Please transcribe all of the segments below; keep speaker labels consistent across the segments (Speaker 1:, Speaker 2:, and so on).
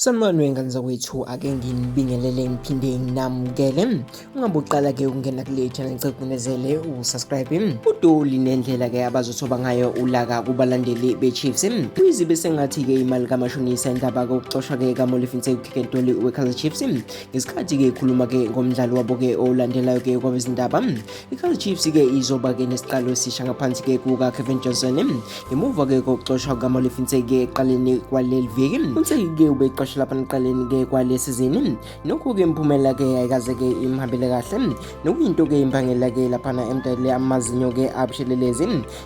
Speaker 1: Sanibonani wengane zakwethu, ake nginibingelele ngiphinde nginamukele. Ungabe uqala ke ukungena kule channel, ngicela ukunezele usubscribe. UDolly nendlela ke abazothoba ngayo ulaka kubalandeli beChiefs. Kuyizibe sengathi ke imali kamashonisa indaba kokuxoshwa ke kaMolefi Ntseki uKhekentoli weKaizer Chiefs. Ngesikhathi ke ekhuluma ke ngomdlalo wabo ke olandelayo ke kwabezindaba. I-Kaizer Chiefs ke izoba ke nesiqalo esisha ngaphansi ke kuka-Kevin Johnson ngemuva ke kokuxoshwa kukaMolefi Ntseki ekuqaleni kwaleli viki. UNtseki ke ubeqashwe lapha ekuqaleni ke kwale sizini. Nokho ke imiphumela ke ayikaze ke imhambele kahle. Nokuyinto ke imbangela ke laphana emdalele amazinyo ke abushelelezi.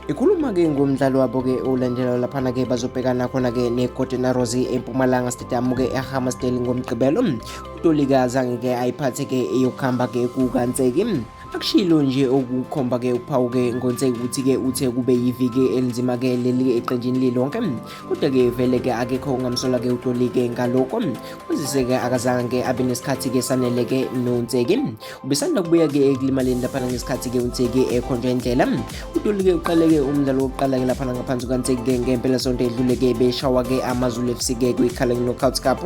Speaker 1: Ikhuluma ke ngomdlalo wabo ke olandelayo laphana ke bazobhekana khona ke ne-Golden Arrows eMpumalanga Stadium ke eHammarsdale ngoMgqibelo. UTolika azange ke ayiphathe ke eyokuhamba ke kukaNtseki. Akushilo nje okukhomba ke ukuphawuke ngoNtseki ukuthi ke uthe kube yiviki elinzima ke leli eqenjini lilonke. Kodwa ke vele ke akekho ongamsola ke uTolike ngalokho. Kwazise ke akazange ke abe nesikhathi ke sanele ke noNtseki. Ubesanda kubuya ke ekulimaleni laphana ngesikhathi ke uNtseki ekhonjwa indlela. UTolike uqale ke umdlalo wokuqala ke laphana ngaphansi kukaNtseki ke ngempela sonto edlule ke beshawa ke AmaZulu FC ke kwi-Carling Knockout Cup.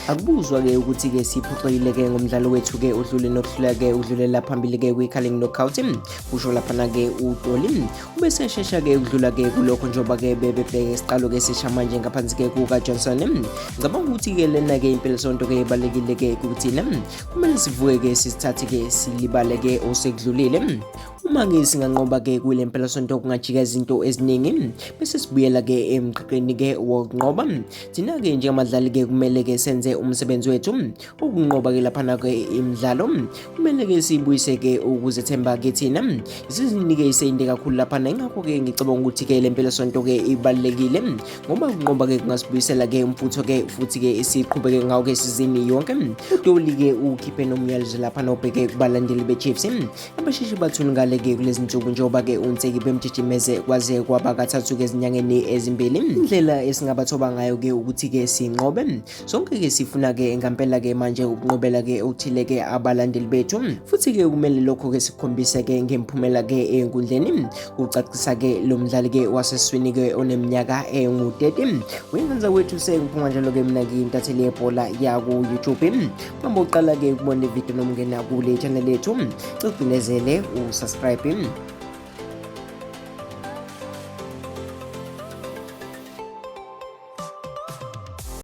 Speaker 1: Akubuzwa ke ukuthi ke siphoxekile ke ngomdlalo wethu ke odlule nokuhlula ke udlulela phambili ke kwi-Carling Knockout, kusho laphana ke uToli. Ubeseshesha ke ukudlula ke kulokho njengoba ke bebebheke isiqalo ke sisha manje ngaphansi ke kukaJohnson. Ngicabanga ukuthi ke lena ke impelasonto ke ibalulekile ke kuthina. Kumele sivuke ke sisithathe ke silibale ke osekudlulile. Uma ke singanqoba ke kule mpelasonto kungajika izinto eziningi bese sibuyela ke emqeqeni ke wokunqoba. Thina ke njengamadlali ke kumele ke senze umsebenzi wethu ukunqoba ke laphana ke imidlalo. Kumele ke sibuyise ke ukuzethemba ke thina. Isizini ke iseyinde kakhulu laphana, ingakho ke ngicabanga ukuthi ke le mpelasonto ke ibalulekile ngoba ukunqoba ke kungasibuyisela ke umfutho ke futhi ke siqhubeke ngawo ke isizini yonke. UDolly ke ukhiphe nomyalezo laphana obheke kubalandeli beChiefs abasheshe bathunukale ke kulezi nsuku njengoba ke uNtseki bemjijimeze kwaze kwaba kathathu ke ezinyangeni ezimbili. Indlela esingabathoba ngayo ke ukuthi ke sinqobe sonke ke sifuna ke ngampela ke manje ukunqobela ke okuthile ke abalandeli bethu futhi ke kumele lokho ke sikhombise ke ngemphumela ke enkundleni, kucacisa ke lo mdlali ke waseswini ke oneminyaka engu-30. Wengenza kwethu sengiphuma njalo ke mina ngiyintatheli yebhola yaku YouTube. Mamba uqala ke ukubona ividiyo noma ungena kule channel yethu, cela ucinezele usubscribe.